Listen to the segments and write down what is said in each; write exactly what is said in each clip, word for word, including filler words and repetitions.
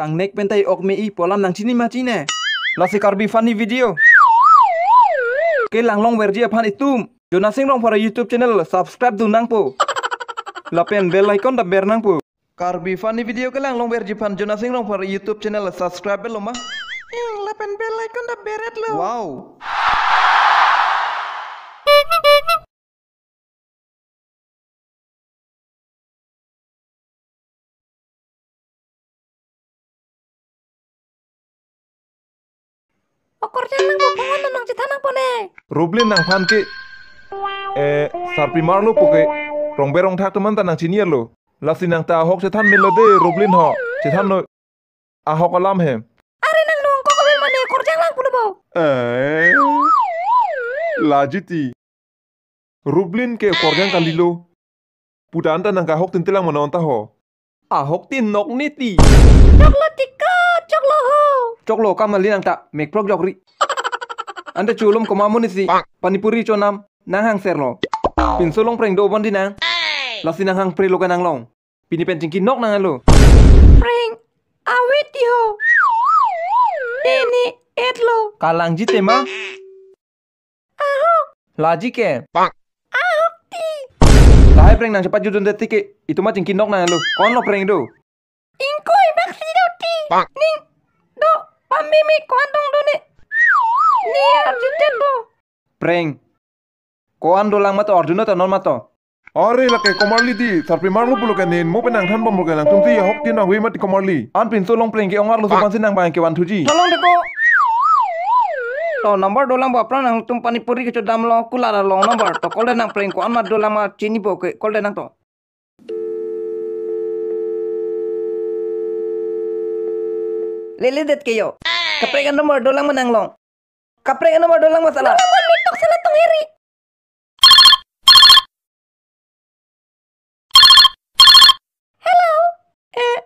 Kangnek pen ta i-ok me-i pu alam nangchini ma chine? Lasi Karbi funny video kelang longverji aphan itum Jonas Sing Rongphar YouTube channel subscribe dun nangpo. Lapen bell icon ta ber nangpo. Karbi funny video kelang longverji aphan Jonas Sing Rongphar YouTube channel subscribe lo ma? Ing, lapen bell icon ta beret lo. Wow. O, korjang nangpo, phone nang chethan nangpo ne. Rublin nangphan ke, eh, sarpi marlo pu ke, rongber rongthak teman ta nangchini lo. Lasi nang ta ahok chethan melo de, Rublin ho. Chethan noi. Ahok alam he. Are nang nong kok kami mane korjang lang pulo bo. Eh. Lajiti. Rublin ke korjang kalilo. Puta anta nang kahok tintelang mano anta ho. Ahok tin nok ne ti. Choklo tiko, choklo ho. Choklo kam ali nang ta, mekprok jokri. Anta chulum koma monisi, panipuri chonam, nang hangser lo. Pinso longpreng do bon di nang. Lasi nang hangpre lo ke nang long. Pini pen chingki nok nang alo. Preng, awit ti ho. Tene, et lo. Kalangji tema. Ahok. Laji ke. Ahok ti. Lahai preng nang cepat judun de ti ke. Itum ma chingki nok nang alo. Ko-an lo preng do? Ingkoi bak si do ti. Ning. Do. Pamimi ko-an dong do ne. Ni arju tet bo. Preng. Ko-an dolang mato, arjunon ta non mato. Are lake komarli di, sarpi marlo pulo ke nen, mo pen nangthan bom lo ke nangtum ti ahok tin ahoi mati komarli. An pinso longpreng ke-ong arlo so-an si nang bang kevanthuji. Tolong de ko. To number dolang bo aphrang nangtum panipuri kechodam lo, kulat along number. To call de nang preng ko-an ma dolang ma chini bo ke, call de nang to. Lele det ke yo. Kaprek an number dolang ma nang long. Kaprek an number dolang ma sala. Number mitok sala tong heri. Hello. Eh,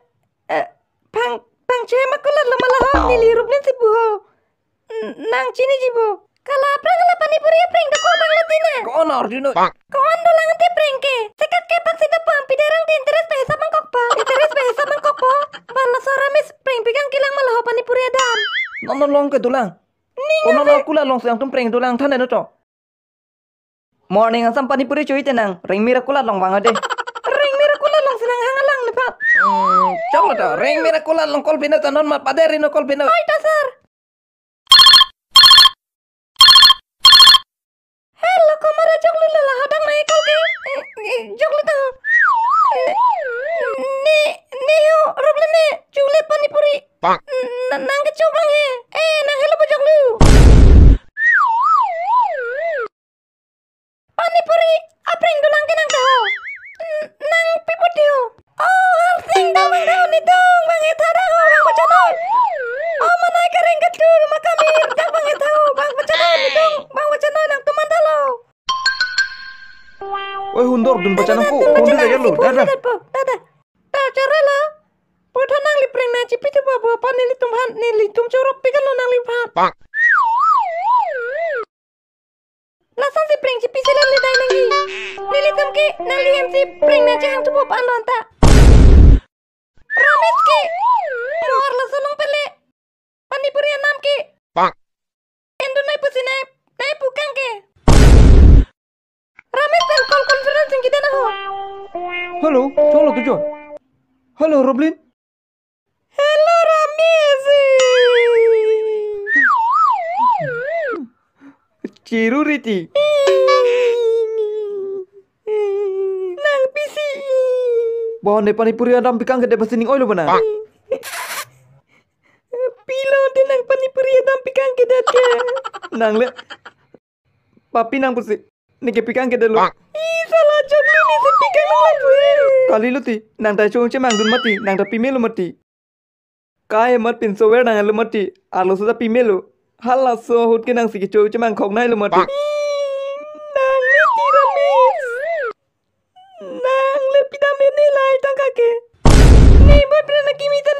eh, pang, pangche ma kulat lo ma la ho, neli Rublin si pu ho. N-, nang chiniji bo. Kala aphrang la panipuri aphreng dokok abang lo ti na. Ko-an arjunon? Ko-an dolang te preng ke. Sekat ke pak si dopang pidarang di interest pe hisap mangkok pa. Interest pe hisap mangkok po. Bang laso Ramesh preng pikang kelang ma la ho panipuri adam. Non non long ke dolang. Ning. Ko non ave. Kulat along si nangtum preng dolang than de no to. Morning asam panipuri cho-i te nang, rengmir akulat along vang ade. Rengmir akulat along si nang hang alang le pha. Hmm, choklo to, rengmir akulat along call pino ta non ma pader ino call pino. Oi ta sir. Hello, komara choklo lo la hadak nai call ke. Eh, eh, choklo to. Ne, ne ho, Rublin ne, chule panipuri. Na, nang kecho bang he. Eh, nang hello bo choklo. Panipuri, aphreng dolang ke nang ta ho. N-, nang pi puti ho. Oh, Harsing dak bang ta ho, netum bang etha dak ho, bang pachanoi. Oh, manai kareng ketur, makamir dak bang etha ho, bang pachanoi, netum bang pachanoi nangtum man ta lo. Oi, hundor dun pachanang ko, hundor lagi lo, dah, dah. Dah, dah. Dah, chara la. Puthot nangli preng nangchipithu ba, ba, pa nelitum aphan, nelitum chorop pikang lo nangliphan. Lason si preng chipi selam le dai nangji. Nelitum ke nangli hem si preng nangchehang thupo pan lo anta. Ramesh ke. Mo arloso long pele. Panipuri anam ke. Endun nai pusi nai, nai pukang ke. Ramesh pen call conferencing kita na ho. Hello, choklo tu jo. Hello, Rublin. Hello, Ramesh. Chiru riti. Nang pisi. Bon de panipuri adam pikang ke de pasi ning oilo bana. Pilo de nang panipuri adam pikang ke det ke. Nang le. Papi nang pusi. Neke pikang ke det lo. Ih, sala choklo ne si pikang nang lapu. Kalilo ti. Nang ta chong chemang dun mati. Nang ta pimelo mati. Kai mat pinso ver nang lo mati. Arloso ta pimelo. Halaso ahut ke nang si kecho chemang khok nai lo mati. Ih, nang ne ti Ramesh. Nang le pidam ne lai tangka ke. Ne boyfriend akimi ta